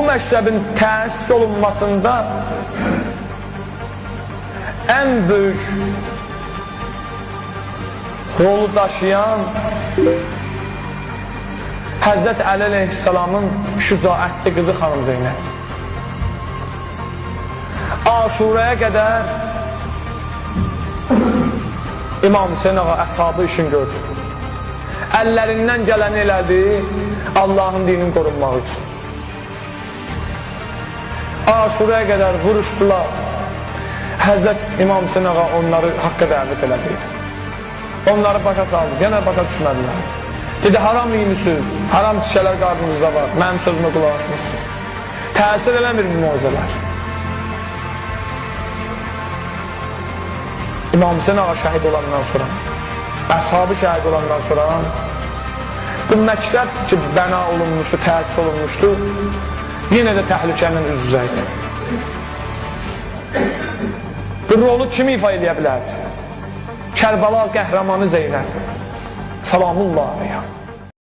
Bu məktəbin təsis olunmasında ən böyük rolu daşıyan Həzrət Əli əleyhissalamın şücaətli qızı xanım Zeynəbdir. Aşuraya qədər İmam Hüseyin ağa əshabı işin gördü. Əllərindən gələni elədi Allahın dininin qorunmağı üçün. Aşuraya qədər vuruşdular. Həzrət İmam Hüseyin ağa onları haqqa dəvət elədi. Onları başa saldı, yenə başa düşmədilər. Dedi, haram yemişsiniz, haram tikələr qarnınızda var, mənim sözümə qulaq asmırsınız. Təsir eləmir bu moizələr. İmam Hüseyin ağa şəhid olandan sonra, əshabı şəhid olandan sonra bu məktəb ki, bəna olunmuşdu, təsis olunmuşdu, yenə də təhlükə ilə üz-üzə idi. Bu rolu kim ifa eləyə bilərdi? Kərbəla qəhrəmanı Zeynəb. Salamullah aleyha.